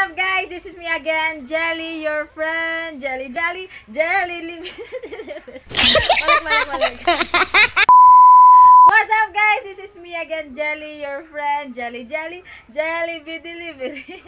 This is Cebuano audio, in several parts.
up, guys? This is me again, Jelly, your friend. Jelly, Jelly, Jelly. Balik, balik, balik. What's up, guys? This is me again, Jelly, your friend. Jelly, Jelly, Jelly, be delivery.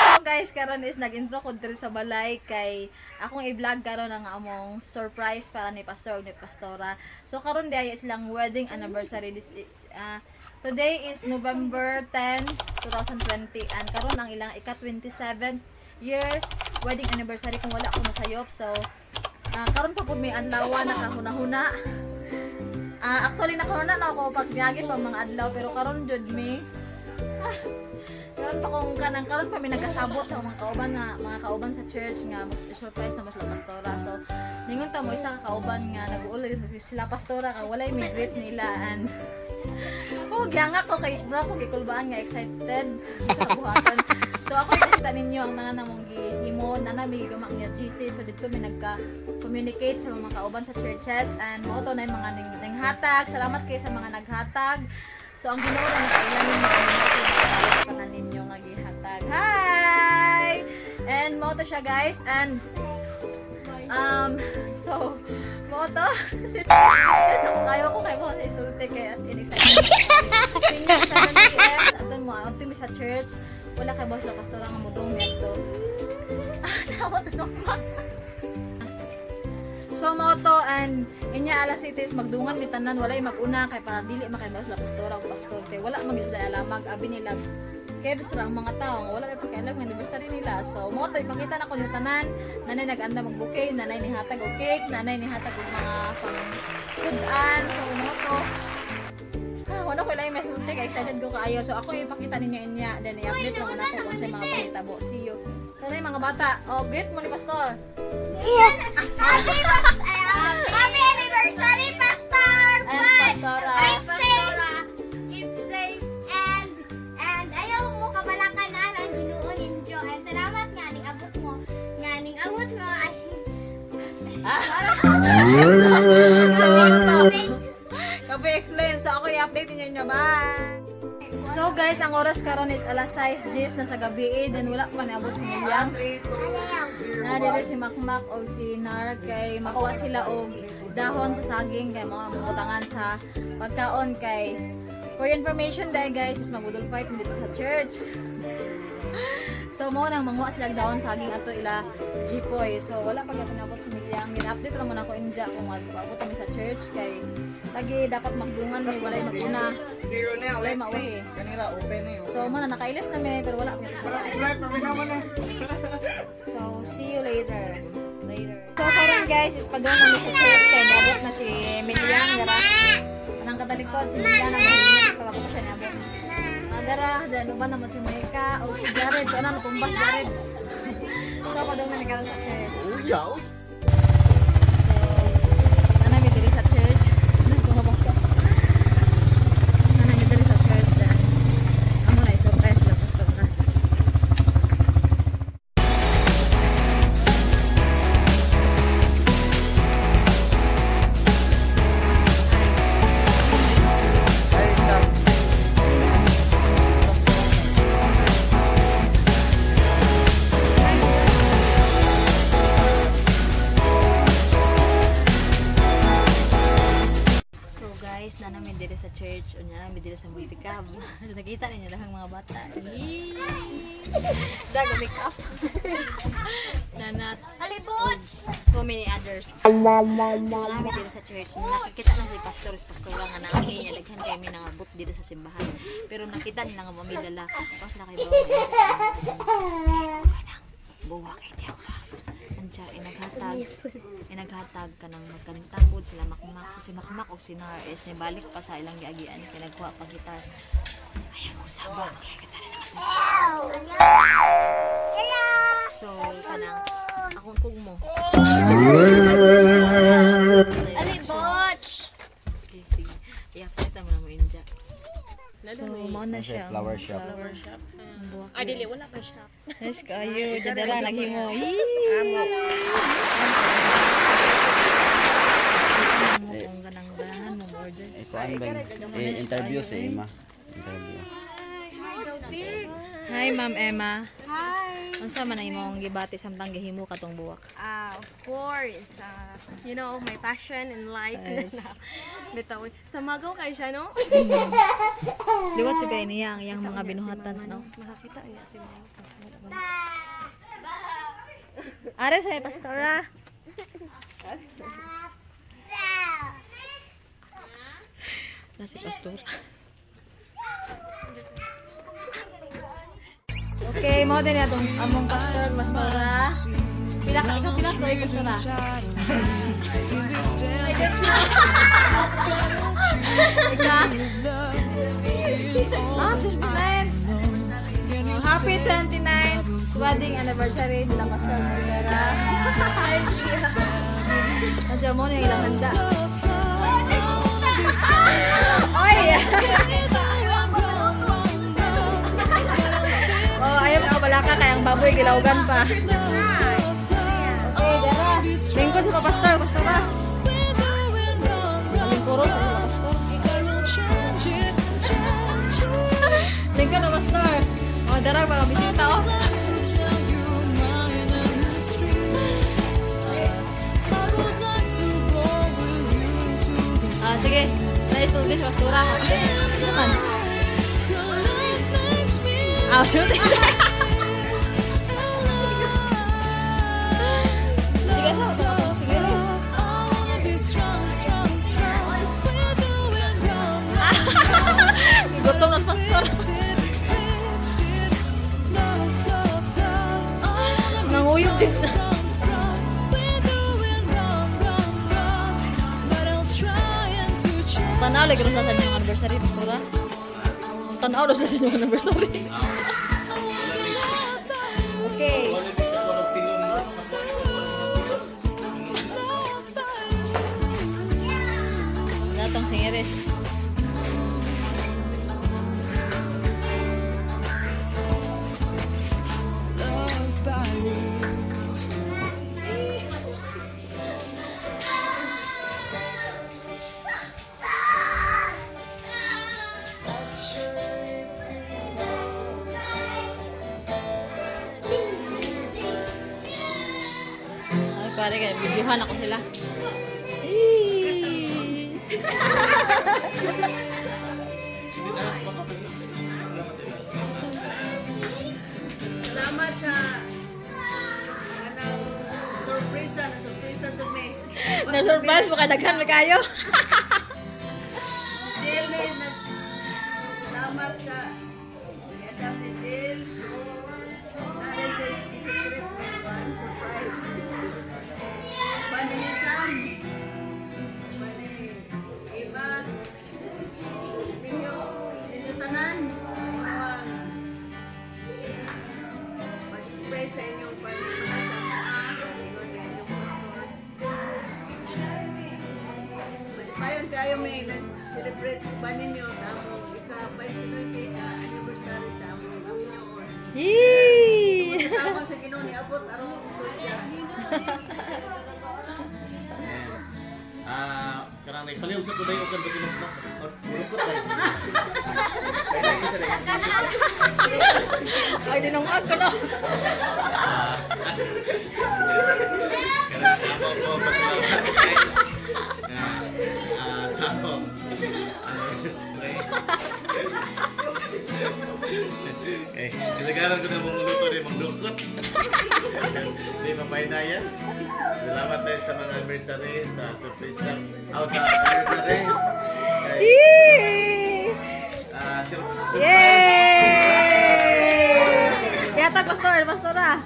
So guys, karon is nag-intro ko diri sa balay kay akong i-vlog karon ang among surprise para ni Pastor ug ni Pastora. So karon diay silang wedding anniversary this today is November 10, 2020 and karon ang ilang ika-27th year wedding anniversary kung wala ko masayop. So karon pa pud may adlaw nakahuna-huna. Actually nakahuna na ako pag miagi pa mga adlaw pero karon jud mi karon pa kung kanang karon pa mi nagkasabot sa mga kauban nga mga kauban sa church nga mas surprise na mas la pastora. So ningon ta mo isa ka kauban nga nag-uulay sila pastora ka walay mi greet nila and oh gyanga ko kay bro ko gikulbaan nga excited sa buhaton. So ako ipakita ninyo ang tanan namong gihimo nana mi gigama nga GC. So didto mi nagka-communicate sa mga kauban sa churches and mao to na yung mga nanghatag. Salamat kay sa mga naghatag. So ang Ginoo na nakailan ninyo tanan ninyo nga gihatag. Hi! And mao to siya guys and so mao to speechless ako kayo ko kay mo sa isulti kay as in excited. Singing 7 PM aton mo adto mi sa church. Wala kay boss la pastora nga modong niadto. Nawat no. So mao to and inya alas 6 magdungan mi tanan walay maguna kay para dili makay boss la pastora ug pastor kay wala man gyud sila alamag abi nila kebs ra ang mga tao wala ra pakialam nga anniversary nila. So mao to ipakita na ko nyo tanan nanay nag-anda mag bouquet, nanay nihatag og cake, nanay nihatag og mga pang sudan. So mao to wala ko lang may kay excited ko kaayo. So ako ipakita ninyo inya then i-update lang nako kung sa mga pahitabo. See you. So na mga bata, oh greet mo ni pastor. Happy happy anniversary, Pastor! And Pastora. Keep safe. Keep safe and ayaw mo kabalakanan ang Ginoo ninyo. And salamat nga ning abot mo. Nga ning abot mo ay Kape explain. So ako i-update ninyo inyo. Bye! So guys, ang oras karon is alas 6:10 na sa gabi eh. Then wala pa niabot si Milyang. Na dire si Makmak o si Nar kay makuha sila og dahon sa saging kay mga mabutangan sa pagkaon kay for information dahil guys is magbudol fight dito sa church. So mo nang manguha sila og dahon saging ato ila Jipoy. So wala pa gyud nabot si Milyang. Gin-update ra man ako inja kung maabot kami sa church kay lagi dapat magdungan may walay maguna. Zero na, walay mauhi. Kanira open eh. So mo na nakailis na mi pero wala pa sa. So see you later. Later. So karon guys is padung kami sa church kay naabot na si Milyang dara. Anang katalikod si Milyang ang ko pa siya naabot. Dara, dan uban na mo si Maika o si Jared, ano natumbas Jared. So padung na karon sa church. Uy, So, nanay mi diri sa church. Nanay mi diri sa church dan. Amo na i-surprise la pastor na. So guys, na namin diri sa church, unya namin diri sa multicab. So nakita ninyo lang mga bata. Daga make up. Nanat. Alibuts! So many others. So namin diri sa church, nakikita na si pastor, si pastora nga naami niya daghan kay mi nangabot diri sa simbahan. Pero nakita nila nga mami dala. Pas na kay bawa. Buwa kay niya. Andiya inaghatag kanang magkanta pud sila Makmak. So si Makmak og si Nar is nibalik pa sa ilang giagian kay nagkuha pag gitar. Ayaw mo saba kay kita na naman. So kanang akong kugmo. Alibuts! Okay, sige. I-update mo na mo inja. So mao na siya. Flower shop. Flower shop. Ay, dili, wala pa shop. Yes, kayo. Dadala, naghimo. Kung ganang ganahan mo order. Eh, kuan ba? Eh, interview si Ima. Interview. Hi, Hi, Ma'am Emma. Hi. Unsa man ang imong gibati samtang gihimo katong buwak? Of course. You know, my passion in life. Yes. Bitaw. Sa magaw kay siya, no? Liwat sa kay niya ang iyang mga binuhatan, no? Makakita niya si mama. Are sa pastora. Na si pastor. Okay, mo din atong among pastor, pastora. Pila ka ikaw pila ka pastora? Ika? Ah, 29. Oh, happy 29th wedding anniversary nila pastor, pastora. Nandiyan mo na yung ilang handa. Oy! Oh, ayaw mo kabalaka kaya ang baboy gilawgan pa. Okay, dara. Lingkod sa pastor, pastora. Lingkuron sa pastor. Lingkod na pastor. Oh, dara mga bisita oh. Ah, sige. Naisulti sa pastora. Ano man? Ah, shoot. Sige, sa ito. Sige, Liz. Gutom ng pastor. Nanguyog din. Tanaw lagi sa inyong anniversary, pastora. Tanaw sa inyong anniversary. Okay. Datong singeres. Ay, pare kaya videohan ako sila. Salamat sa anang sorpresa na sorpresa to me. Na-surprise mo kay daghan mi kayo. Si Jill ni nag salamat sa Adam ni Jill. Narin sa secret one surprise. Pani ni Sam. Pani Eva. Ninyo, ninyo tanan. Inawang pag-express sa inyong pagmamahal sa mga ingon nga inyong pastor. Malipayon kayo may nag-celebrate pa ninyo sa among ika-29 anniversary sa among aminyoon. Yee! Tama sa Ginoo ni abot aron tuya. Ah, karang naipaliw sa kuday o kan ba sinugmak? Mulukot ba? Ay, dinungag ko no. Karang ako ko pasalamat kay sa akong anniversary. Eh, kasagaran ko na mong luto rin mong lukot. Di mapahinaya. Salamat din sa mga anniversary, sa surprise sa sa anniversary. Kay, Yee! surprise. Yay! Yata pastor, pastora.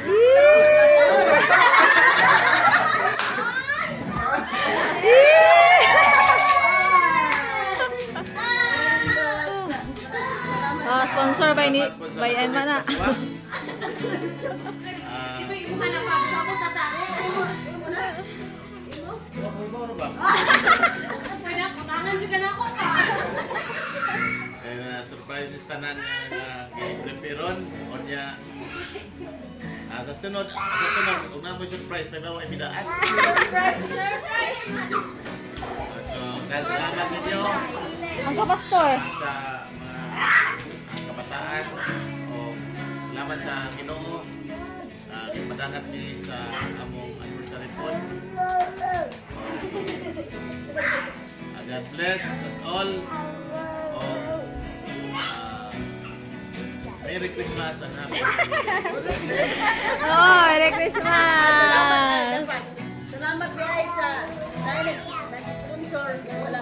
Yee! Ah, sponsor by ni by Emma na. Eh, surprise tanan nga gi-prepareon onya. Sa sunod, ug na mo surprise may mga ibidaan. So, dahil salamat ninyo Ang ka pastor. sa mga sa Ginoo. Madangat ni sa among anniversary po. God bless us all. Merry Christmas and Happy New Year. Oh, Merry Christmas! Salamat guys sa dahil nag-sponsor wala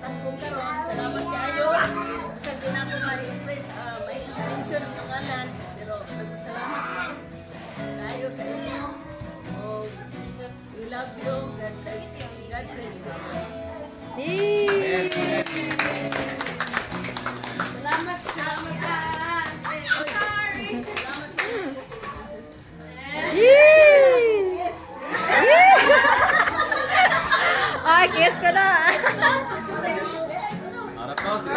tangkong karon. Salamat kayo. Bisag di na ako ma-impress, ma-mention ang ngalan, pero nagpasalamat mi kayo sa inyo. Oh, we love you. God bless. God bless you. Yee! Salamat, salamat sa Sorry. Salamat sa Yee! Ay, kiss ko na. Para to, sige.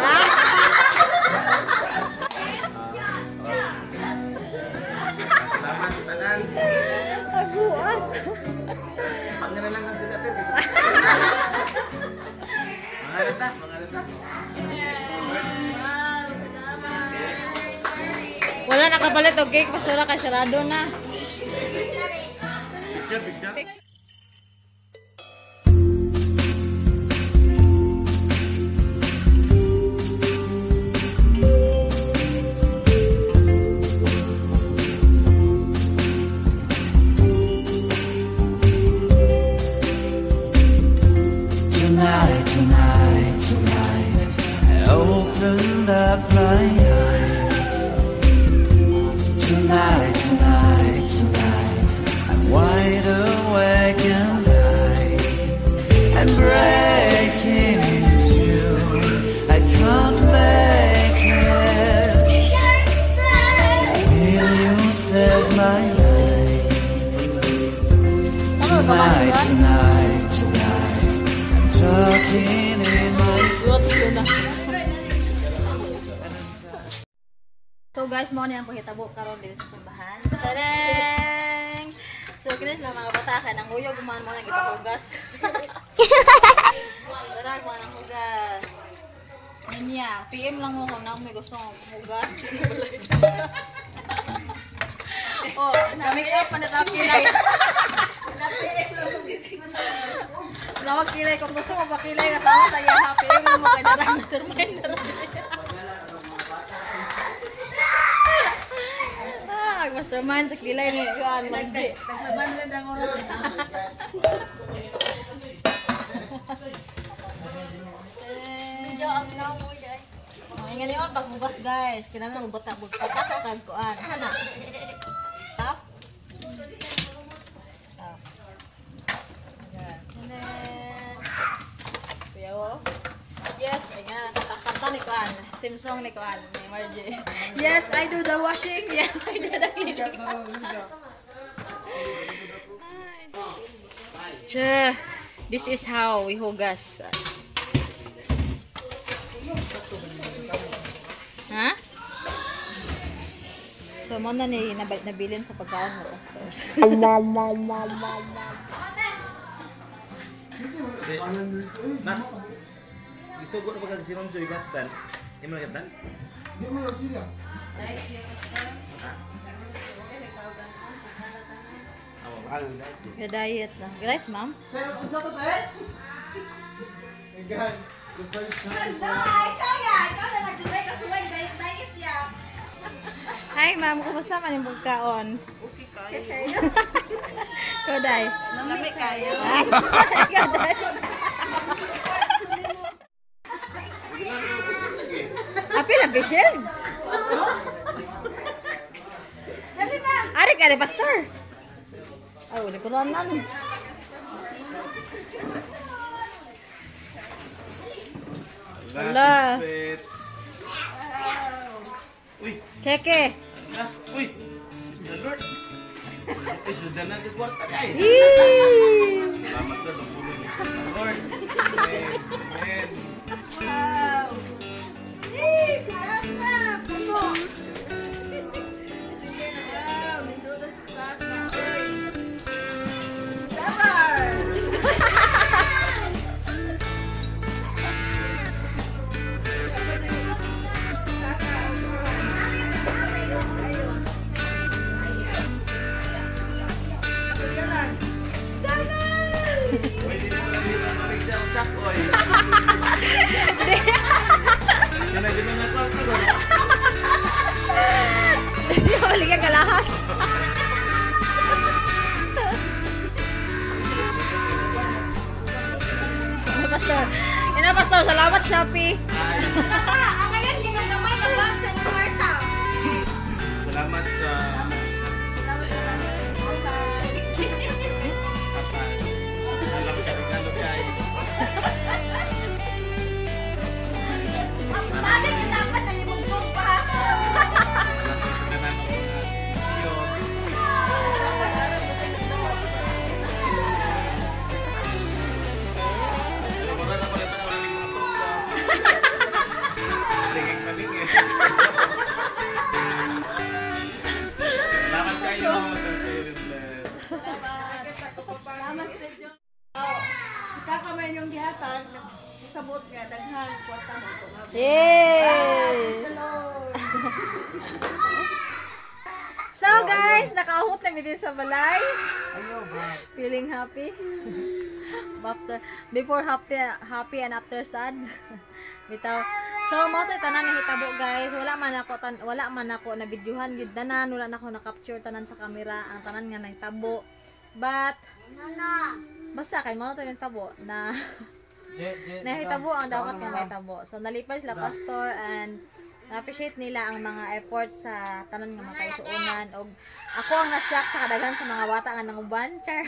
Salamat sa tanan. Aguan. Pangana lang ang sigatin. Mga nata, mga nata. Wala nakapalit og cake, pasura kay sarado na. Picture, picture. Tonight, tonight, tonight, I opened up my eyes. Tonight, tonight, tonight, I'm wide awake and I'm breaking into. I can't make it. Will you save my life? Tonight, tonight, tonight, I'm talking in my sleep. So guys, mao ni ang pahitabo karon diri sa simbahan. Tarang! So kini sila mga bata kay nang uyog man mo nang gipahugas. Tara, kuha ng hugas. Ninya, PM lang mo kung na may gusto hugas. Oh, na-make up pa na ta kilay. Nawag kilay kung gusto mo pakilay ka tao tayo ha PM mo kay narang mastermind na. Ah, mastermind sa kilay ni Yuan Magdi. Nagbabanlan ang oras. Medyo ang namoy dahil. Oh, ingan yun, pagbugas guys. Kailangan ng bata, bugtatak kag kuan. Asa na? Tap? Tap. Yan. And then, kuya oh. Yes, ay nga, kanta ni kuan. Theme song ni kuan, ni Margie. Yes, I do the washing. Yes, I do the cleaning. Che, this is how we hugas. Ha? So, mo na ni nabilin sa pagkaon mo, pastors. Na. Isugo na pagkag si Ma'am Joy Batan. Di mo na katan? Ga-diet na. Diet, ma'am? Ikaw ya, ikaw na nag-dubay kasi may diet-diet ya. Hi, ma'am. Kumusta man yung pagkaon? Okay kayo. Ikaw, Day. Lami kayo. As. Ikaw, Day. Apil ang pisil. Dali na. Ari ka ni pastor. Ay, wala ko naman. Wala. Uy, Cheque. ah, uy. Is the Lord. Uy, sundan natin kwarta kay. Yee! Salamat Lord, ang pulo ni Lord. Amen. Amen. Wow. Eh, salamat. Puno. Wow, nindutas sa tata. Uy. Dollar. So, salamat, Shopee. Naka, ang ngayon ginagamay na bag sa inyong kwarta. Salamat sa apan. Salamat sa regalo kay. Bagay nga dapat na nimugtong pa ha. Salamat sa tanan ng mga sisiyo. Pero wala na pala ito, wala mga tukla. Sige, paning eh. Salamat kayo. Salamat kayo, bless. Salamat sa Diyos. Kita ka may inyong gihatag, isabot nga daghan kwarta mo ito. Yay! Hello. So guys, nakaahot na mi diri sa balay. Feeling happy. After, before happy, happy and after sad. Bitaw. So mao to tanan nahitabo, guys. Wala man ako na videohan gid tanan, wala na ako na capture tanan sa camera ang tanan nga nahitabo. But basta kay mao to nahitabo na nahitabo ang dapat nga mahitabo. So nalipay sila, pastor, and na-appreciate nila ang mga efforts sa tanan nga mga kaisuonan, og ako ang na-shock sa kadaghan sa mga bata nga nanguban, char.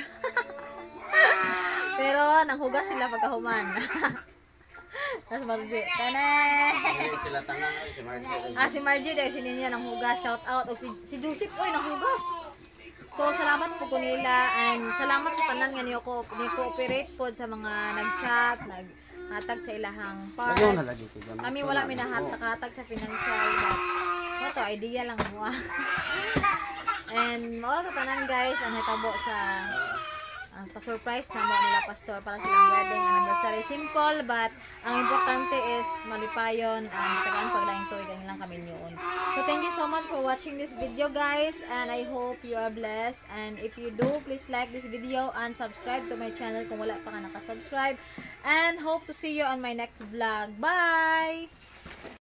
Pero nanghugas sila pagkahuman. Tapos Margie, tane. Sila tanan ay si Margie. Ah, si Margie dahil si Ninya nanghugas, shout out. Og si Joseph, oy, nanghugas. So, salamat po ko nila and salamat sa tanan nga niyo ko ni cooperate po sa mga nag-chat, naghatag sa ilahang part. Lagaw na lagi ko gamit. Kami wala mi nakatag sa financial, but mao to, idea lang mo. Ah. And mao to tanan, guys, ang hitabo sa ang pa-surprise na mo nila pastor para silang wedding anniversary. Simple, but ang importante is malipayon ang tagaan paglaing tuig ang ilang kaminyoon. So thank you so much for watching this video, guys, and I hope you are blessed, and if you do, please like this video and subscribe to my channel kung wala pa ka nakasubscribe, and hope to see you on my next vlog. Bye!